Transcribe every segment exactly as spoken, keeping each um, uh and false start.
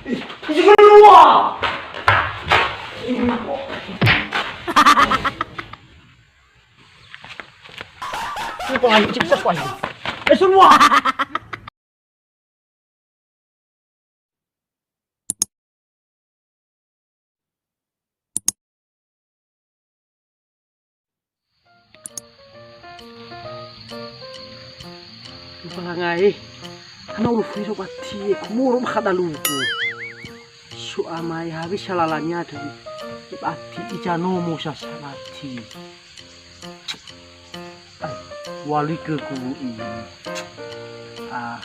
Semua. Semua. Semua. Eh, semua. Ufalangae, hana ulufui so bati, kumoro ba khadalugu. Su'amae, hawisa lalania tu, bati ijanomo sasa bati. Ai, wali ke guru ini. Ah,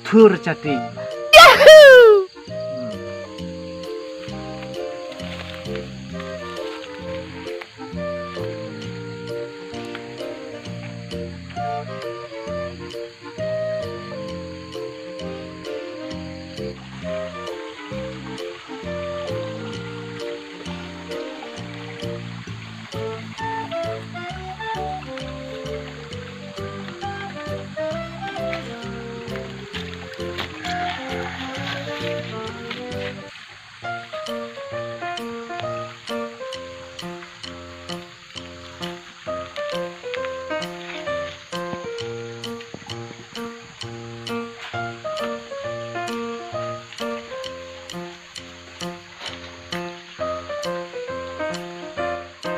terjadi. Yahoo! Hmm.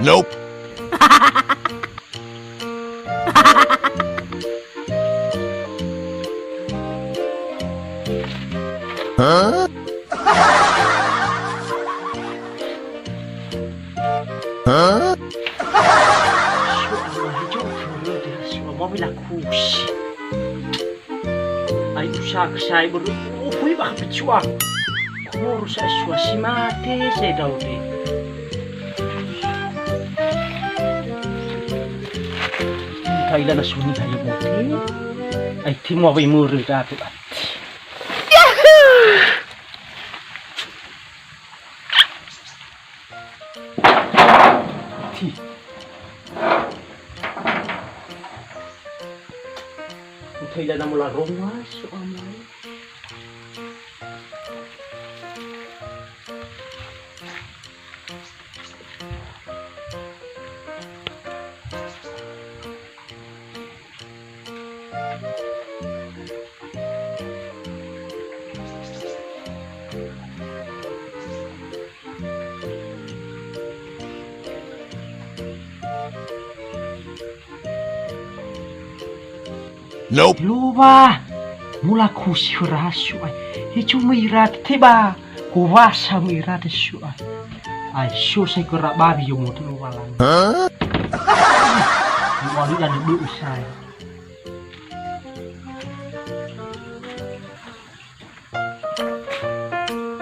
Nope. Huh? Huh? Su'amae, jofu röde, su'amae lakusi. Ai usaha kesai baru, oh, hui bah pecua. Kurus ai suasi mate saya Daud. Kaila na suni hayo mate. Ai timu awai muru datu ati. Ti. Utai dana mula roma su'amae. Nope. Loba, mula kusi hörahasu'ai. Hecu meirate ba, kowasa meirate su'ai. Ai, so sai kerabawi yo motu Lowalangi. Huh? Mu'alida de beu sai.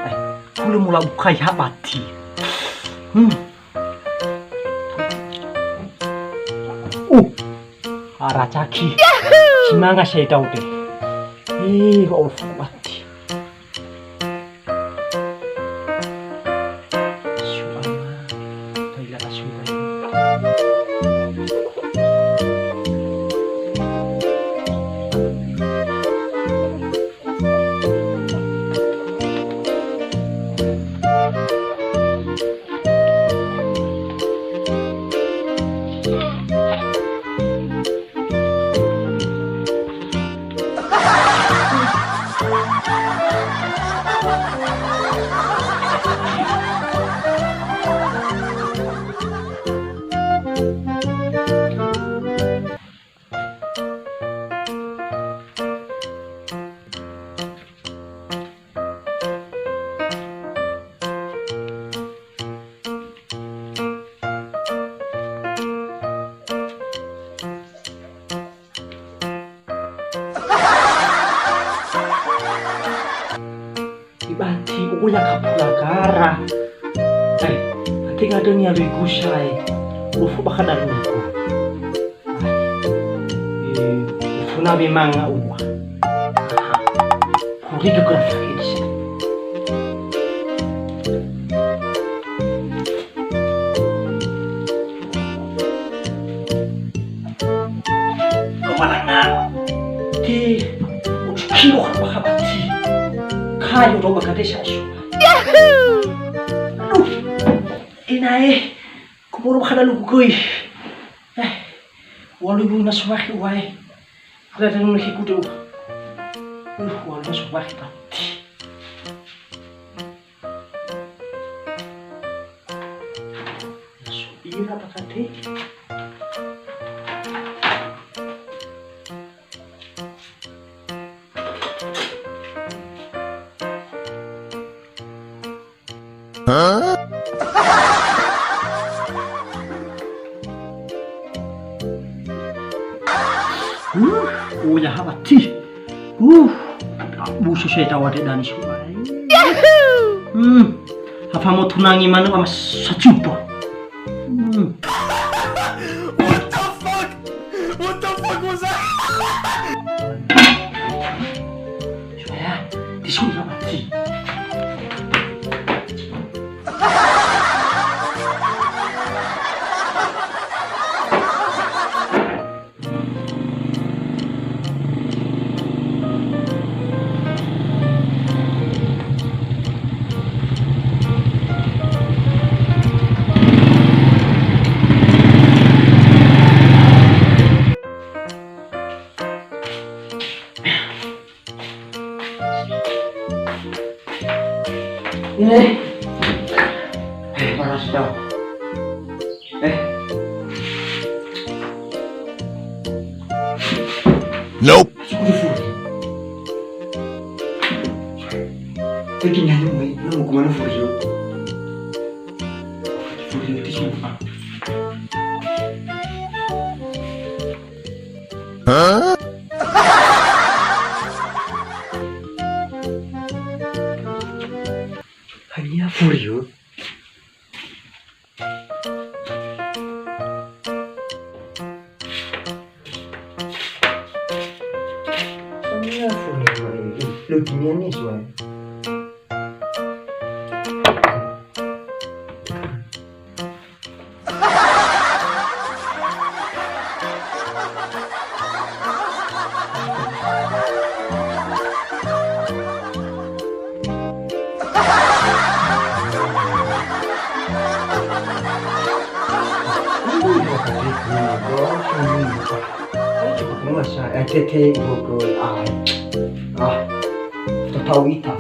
Ai, hulö mula ukai ha bati. Hmm. Uh. Aracaki. Simanga saya Daud. Eh, wa ulfu bati. Su'ama, toila asurai. Ibati oya kapula gara. Ai, ate ngadönia wegu sae. Ufu bakha daluku. Ai, eh, ufu na memang ua. Aha. Huri geografi Indonesia. Lomalanga. Ti, ucu kilo haba-haba ti. Ka Ayo, coba kade sa isu. Aduh. Enae, kumoro bakha dalu gugui. Eh, walu ibu na subahi uae. Ada dalu lagi kudu. Uh, walu na subahi pati. Ira bakha te. Uh, oh ya, hawati. Uh, busu saya tawa de dan suai. Hmm, apa mau tunangi mana sama sajupa. Hmm. What the fuck? What the fuck was that? Sudah, tisu mati. Ini. Eh, panas dah. Eh. Nope. Suku di Furio. Pergi nyanyi, mai. Lu mau kemana, Furio? Furio itu siapa? Hah? Hanya Furio. Hanya Furio ini. Ih, lu gini nih, suara. Ah, tatau ita.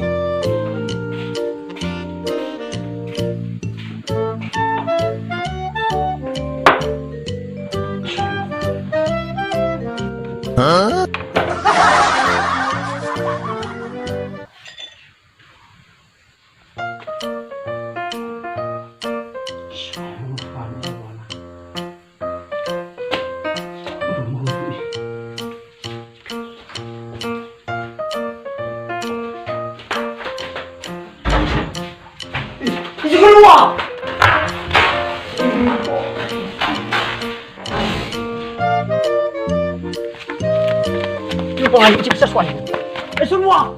Isi keluar. Coba lagi, bisa suai. Eh, semua.